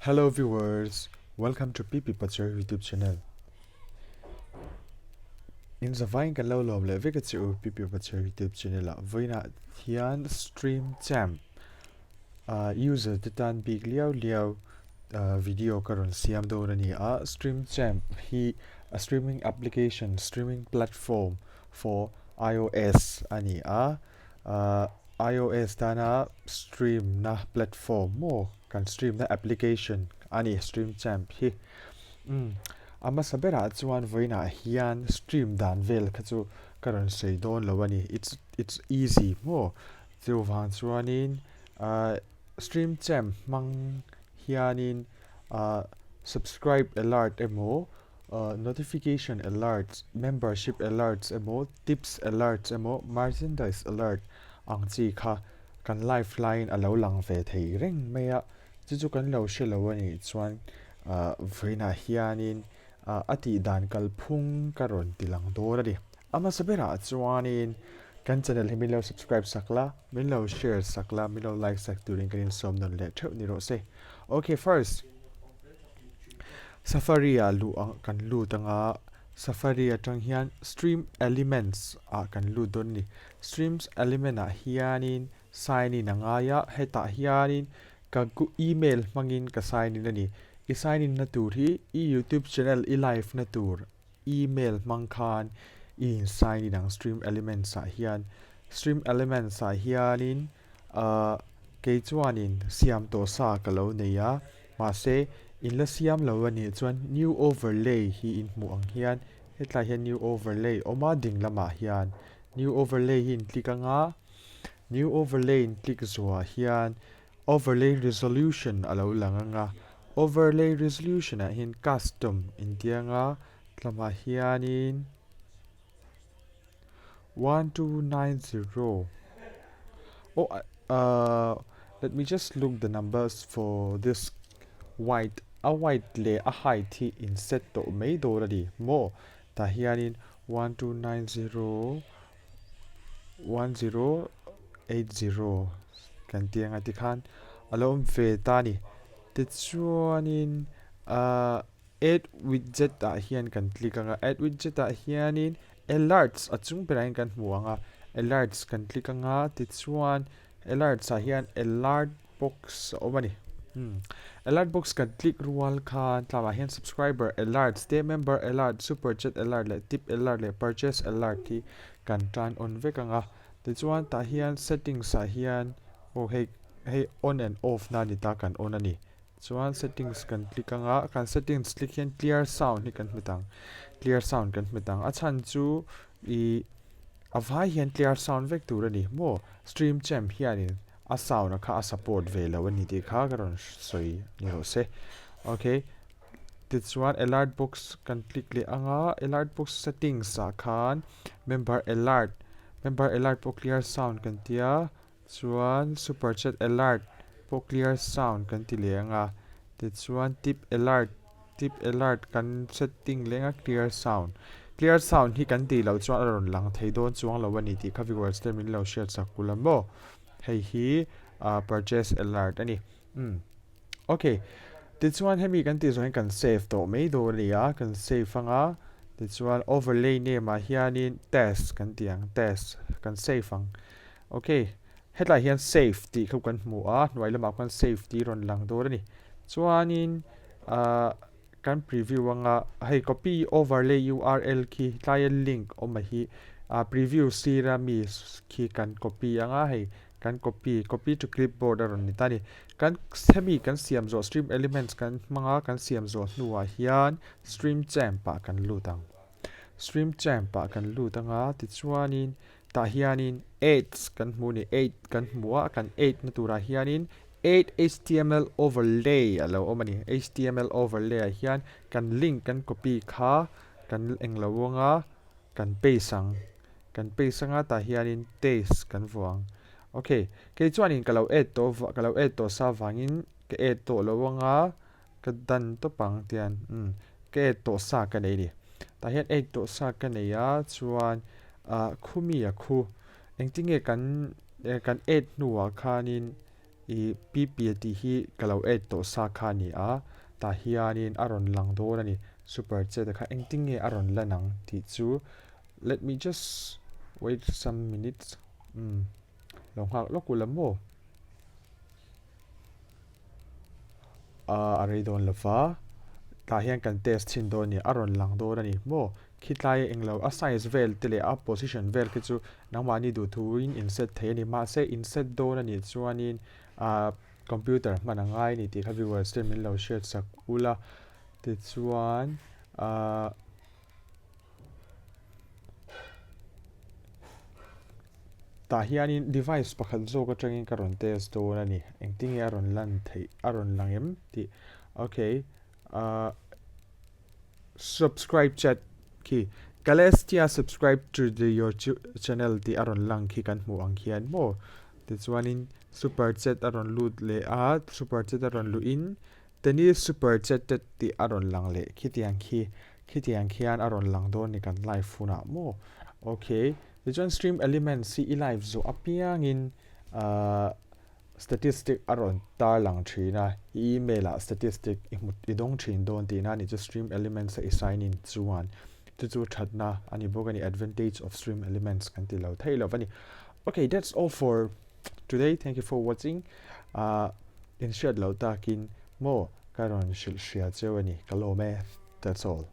Hello viewers, welcome to PP Pacher YouTube channel. In zavaiin kan lo lawm leh vek a che u PP Pacher YouTube channel ah vawiinah hian stream champ uh, user te tan bik liau liau uh, video ka rawn siam dawn a ni a. Stream champ hi a streaming application, streaming platform for iOS a ni a. Uh, iOS tana stream na platform maw kan stream na application a ni stream champ hi. Um, a hmasa berah chuan vawiinah hian stream dan vel kha chu ka rawn sawi dawn lo a ni. It's it's easy maw chuvang chuanin uh, stream champ hmang hianin uh, subscribe alert emaw uh, notification alerts, membership alerts emaw tips alerts emaw merchandise alert ang chi kha kan live laiin a lo lang ve thei reng mai a, chu chu kan lo hre lo a nih chuan uh, vawiinah hianin uh, a tih dan kalphung ka rawn ti lang dawn a ni. A hmasa berah chuanin kan channel hi min lo subscribe sak la, min lo share sak la, min lo like sak turin kan insawm nawn leh theuh ni rawh se. Okay, first Safari ah luh ang kan lut anga Safari atang hian Stream Elements ah kan lut dawn a ni. Streams Element ah hianin sign in a ngai a, hetah hianin ka email hmangin ka sign in a ni. I sign in na tur hi i YouTube channel i live na tur email hmang khan i in sign in ang Stream Elements ah hian. Stream Elements ah hianin ahh kei chuanin siam tawh sa ka lo nei a, mahse in la siam lo a nih chuan new overlay hi in hmuh ang hian hetlai hian new overlay awm a ding lamah hian new overlay hi in click anga new overlay in click zuah hian overlay resolution a lo lang anga overlay resolution ah hian custom inti anga tlamah hianin 1290 oh uh, let me just look the numbers for this white a white leh a height hi in set tawh mai dawn a ni maw tah hianin 1290 1080 kan tih anga tikhan a lo awm ve ta a ni tichuanin ahh Add widget ah hian kan click anga, add widget ah hianin alerts a chung berah hian kan hmu ang a, alerts kan click anga tichuan alerts ah hian alert box a awm a ni. Hmm. Alert box kan click rual khan tlamah hian subscriber alerts te, member alert, super chat alert leh tip alert leh purchase alert hi kan turn on vek anga. Tichuan tah hian settings ah hian aw hei hei on and off na ni ta kan on a ni. Chuan settings kan click anga, kan settings click hian clear sound hi kan hmet ang, clear sound kan hmet ang. A chhan chu ih a vai hian clear sound vek tur a ni maw, stream champ hianin a sound a kha a support ve lo a ni tih kha ka rawn sawi ni rawh se. Okay, tichuan alert box kan click leh anga, alert box settings ah khan member alert, member alert pawh clear sound kan tia. Chuan super chat alert pawh clear sound kan ti leh ang a, tichuan tip alert tip alert kan setting leh ang a clear sound. Clear sound hi kan tih loh chuan a rawn lang thei dawn chuang lo a ni tih kha viewers te min lo hriat chak kul a maw. Hei hi ah purchase alert a ni. Umm ok tichuan hemi kan tih zawh hian kan save tawh mai dawn a ni a, kan save ang a tichuan overlay name ah hianin test kan tih ang test kan save ang. Ok, hetlai hian save tih kha kan hmu a, hnuai lamah khuan save tih rawn lang dawn a ni. Chuanin ahh kan preview anga hei copy overlay url khi tlaia link awm a hi ah preview sira mi khi kan copy anga hei kan copy copy to clipboard a rawn ni ta a ni. Kan hemi kan siam zawh stream elements kan hmanga kan siam zawh hnuah hian stream champ ah kan lut ang. Stream champ ah kan lut anga tichuanin Tah hianin aids kan hmu a ni, aid kan hmu a, kan aid na turah hianin aid html overlay a lo awm a ni. Html overlay ah hian kan link kan copy kha kan englo anga kan paste ang, kan paste anga tah hianin taste kan vuah ang. Ok, kei chuanin ka lo add tawh ka lo add tawh sa vangin ka add tawh lo anga ka dan tawp ang tian umm ka add tawh sa ka nei a ni. Tah hian add tawh sa ka nei a chuan ah khumi a khu engtinge kan kan add hnuah khanin I pp tih hi ka lo add tawh sa kha a ni a, tah hianin a rawn lang dawn a ni. Super chat a kha engtin nge a rawn lan ang tih chu let me just wait some minutes umm lo nghak lawk ula maw? A rei dawn lo va, tah hian kan test chhin dawn a ni, a rawn lang dawn a ni maw? Khitlai englo a size vel te leh a position vel khi chu nangmahni duhthuin in set thei a ni. Mahse in set dawn a nih chuanin ah computer hman a ngai a ni tih kha viewers te min lo hriat sak ula. Tichuan ah tah hianin device pakhat zawk atangin ka rawn test dawn a ni. Engtinge a rawn lan theih a rawn lang em tih okay ah. Subscribe chat khi Kalestia subscribe to the your channel tih a rawn lang khi kan hmuh ang khian maw tichuanin super chat a rawn lut leh a super chat a rawn luhin Tennis super chatted tih a rawn lang leh khitiang khi khitiang khian a rawn lang dawn ni kan live hunah maw okay tichuan stream elements hi i live zawh apiangin ahh Statistic a rawn tarlang thin a, i email ah statistic i hmu i dawng thin dawn tihna a ni chu Stream Elements a i sign in chuan chu chu thatna a ni bawk a ni, advantage of Stream Elements kan ti lo thei lo a ni. Ok, that's all for today, thank you for watching. Ah, in hriat loh takin maw ka rawn hrilh hria cheu a ni, ka lawm e, that's all.